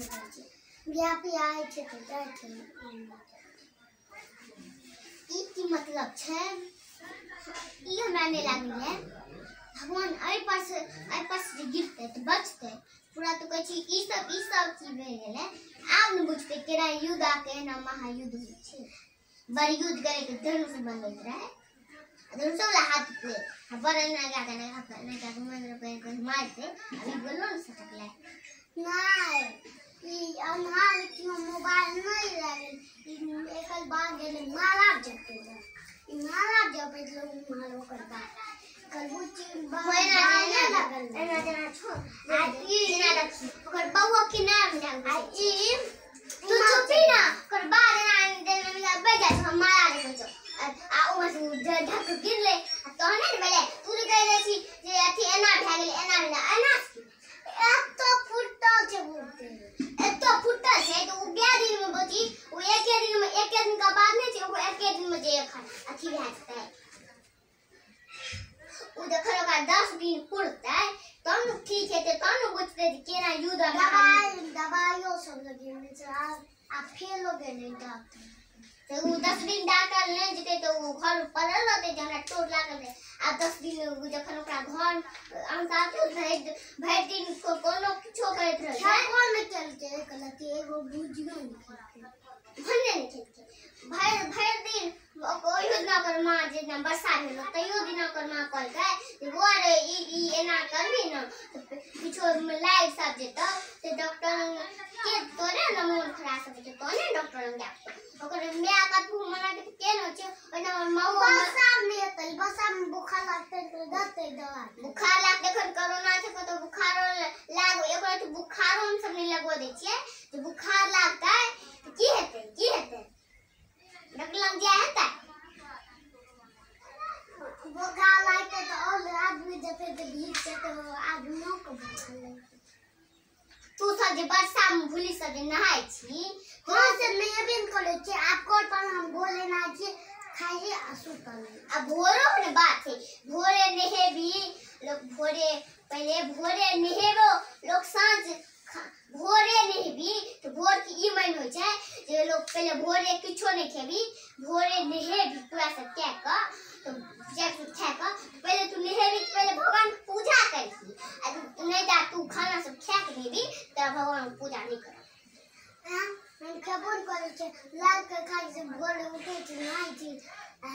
जाइ छै वीआईपी आय छै तऽ जाइ छै। ई की मतलब छै? ई हमरा नहि लागैए। भगवान एहि पर से जे गिरतै तऽ बचतै पूरा। तऽ कहै छी ई सब चीज भए गेलै। आब ने बुझतै केना युद्ध आ केना महायुद्ध होइ छै। बड़ युद्ध करैके धनुष बनबैत रहै, धनुषो वाला हाथ पे बड़ एना कए कऽ एना कए कऽ एना कए कऽ मारितै। अभी बोललो ने सटकलै। नहि, ई अन्हार केओ मोबाइल नहि लागल। ई एकर बाद गेलै माला जपै लए। ई माला जपैत रहै उम्हर ओकर बाद एना जेना छौ आ ई जेना देखी ओकर बौआ किनार मे आ ई तू चुपी ना। ओकर बाद एना देल में बैठ जाइ छौ, हम माला जपै छौ आ उम्हर से ढक गिरलै आ तहने ने भेलै। तू जे कहि दै छी जे अथी एना भए गेलै, एना भेलै, एना एतो फुटल छै बहुते। एतो फुटल छै तऽ ओ कै दिन मे बची? ओ एके दिन मे, एके दिन के बाद नहि छै, ओ एके दिन मे जे एखन अथी भए जेतै। ओ जखन ओकरा 10 दिन पुरतै तहन ने ठीक हेतै, तहन ने बुझतै जे केना युद्ध आ महायुद्ध। दबाइ दबाइयो सब लगेने छै आ फेलो गेलै डॉक्टर। तऽ ओ 10 दिन डॉक्टर नहि जेतै तऽ ओ घर पड़ल रहतै जे हमरा चोट लागल रहै। आ 10 दिन जखन ओकरा घर अंसार भरि भरि दिन कोनो किछो करैत रहै छै। खेबो नहि केलकै एक लत्ती, एगो भुजियो नहि खेलकै। भन्ने नहि खेलकै भरि भरि दिन। ओहियो दिना ओकर माँ जेना बरसा भेल तैयो दिना ओकर माँ कहलकै जे बौआ रे, ई ई एना करबही ने तऽ किछो लागि सब जेतौ, तऽ डॉक्टर के तोरे ने मोन खराब होइ छै, तोने डॉक्टर लग जाय। ओकर माय कतबो मना के केने छै ओहिना हमर माँओ बरसा मे हेतै, बरसा मे बुखार लागतै तऽ देतै दबाइ। बुखार लागतै। एखन कोरोना छै, कतौ बुखारो लागो एक तऽ बुखारो हम सब नहि लगबऽ दै छियै। जे बुखार लागतै तऽ की हेतै? की हेतै? डॉक्टर लग जाय हेतै। बोखार लागतै तऽ और आदमी जेतै तऽ भीग जेतै, आदमियो के बोखार लगतै। तू सब जे बरसा मे भूली सब जे नहाय छी। हाँ से नहेबे ने करै छियै। आब कल पर हम भोरे नहाय छियै, खाइ छियै आ सुतल। आ भोरो ने बात छै, भोरे नहेबी लोक भोरे, पहिले भोरे नहेबो लोक, साँझ भोरे नहेबी तऽ भोर के ई मानि होइ छै जे लोक पहिले भोरे किछो नहि खेबी, भोरे नहेबी पूरा सब कए कऽ, तऽ पूजा सब खा कऽ पहिले तू नहेबी तऽ पहिले भगवानके पूजा करही। आ नहि तऽ तू खाना सब खा कऽ नहेबी तऽ भगवानके पूजा नहि करब। हम खेबो ने करै छियै, लाल के खाइ छियै। भोरे उठै छी, नहाय छी आ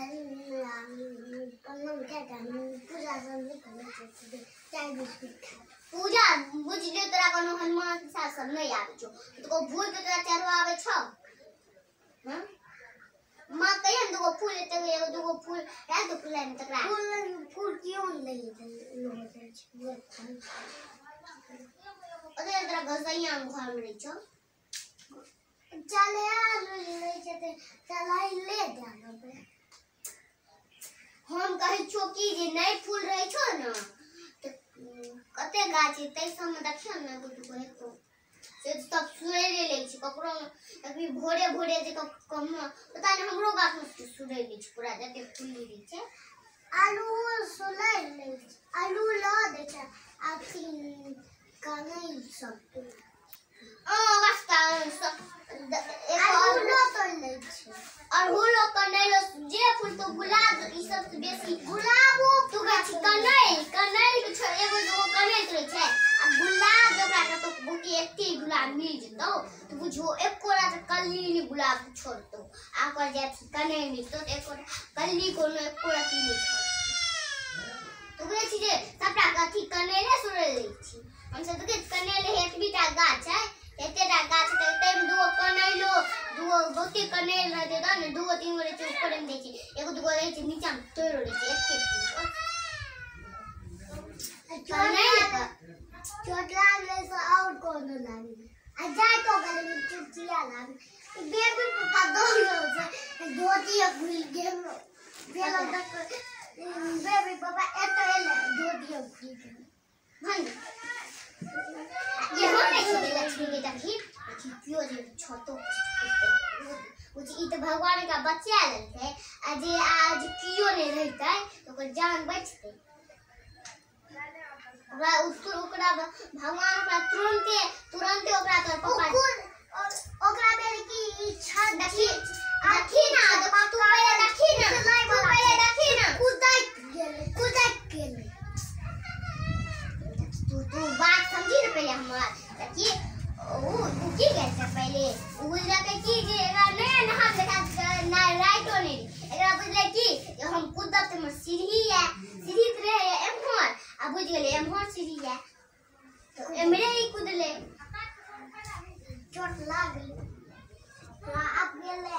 प्रणाम कए कऽ पूजा सब नहि करै छियै, चाय बिस्कुट खाइ। पूजा बुझलियौ, तोरा कोनो हनुमान चालीसा सब नहि आबै छौ तऽ भूल के तोरा चढ़ो आबै छौ? हँ माँ कहिया ने दूगो फूल एते, एगो दूगो फूल राख दो फूल में तकरा। फूल फूल क्यों नहि लै छै? ओते तोरा घसैया घर में रहै छौ। चले लै छै तऽ चलै ले जाबै। हम कहै छियौ कि जे नहि फूल रहै छौ ने तऽ कते गाछ छै ताहि सबमे देखियौ ने, एगो दूगो हेतौ से सब सुरैरे लै छै। ककरो अभी भोरे भोरे जे कम पता नहि, हमरो गाछमे सुरैर लै छै पूरा जते फूल रहै छै। आलू सुलै लै छै, आलू लऽ दै छै आ कनैल सब। आलू तोड़ि लै छै। अड़हुलो कनैलो जे फूल तो गुलाब ई सब से बेसी गुलाबो। तू कहै छी कनैल, कनैल के छोड़ एगो दूगो कनैल तोड़ै छै आ गुलाब ओकरा कतौ बुकी एते गुलाब मिल जेतौ तऽ बुझो एको रात कल्ली नहि गुलाब छोड़तौ। आ ओकर जे अथी कनैल मिलतौ तऽ एको कल्ली कोनो एको रत्ती नहि छोड़तौ। तू कहै छी जे सबटा अथी कनैले सुनै लै छी। हमसब देखै छी कनैल एतबी टा गाछ छै, एतेटा गाछ छै ताहिमे दूगो कनैलो दूगो बहुते कनैल रहतै तहन ने दूगो तीन गो रहै छै ऊपरेमे दै छै, एगो दूगो रहै छै नीचामे तोड़ि लै छै एते कनैल के। चोट लागलै से और कोनो लागलै आ जाय तो गले में चुचिया लागल। बेबी पापा दौड़ल छै, धोती खुलि गेल। गेल तक बेबी पापा एतऽ एलै, धोती खुलि गेल। भन ये हम नहि छै लक्ष्मी के देखी देखी केओ जे छतो ई तऽ भगवान के बचा लेलकै आ जे आज केओ नहि रहितै तऽ ओकर जान बचतै। ओकरा ओकरा भगवान ओकरा तुरंते तुरंते ओकरा तोर पप्पा ओकरा भेल कि ई छत देखी देखी ना, तू पहिले देखी ना, तू पहिले देखी ना, कुदैत गेलै, कुदैत गेलै। तू तू बात समझी ना पहिले हमर। देखी उ की कहै छै, पहिले उ बुझलकै कि जे एकरा नहि नहा देखा ना लाइटो नहि, एकरा बुझलै कि जे हम कुदब तऽ हमर सीढ़ी है, सीढ़ी तऽ रहै एम्हर, आ बुझि गेलै एम्हर सीढ़ी है तऽ एम्हरे ही कुदलै। चोट लागलै, आब गेलै।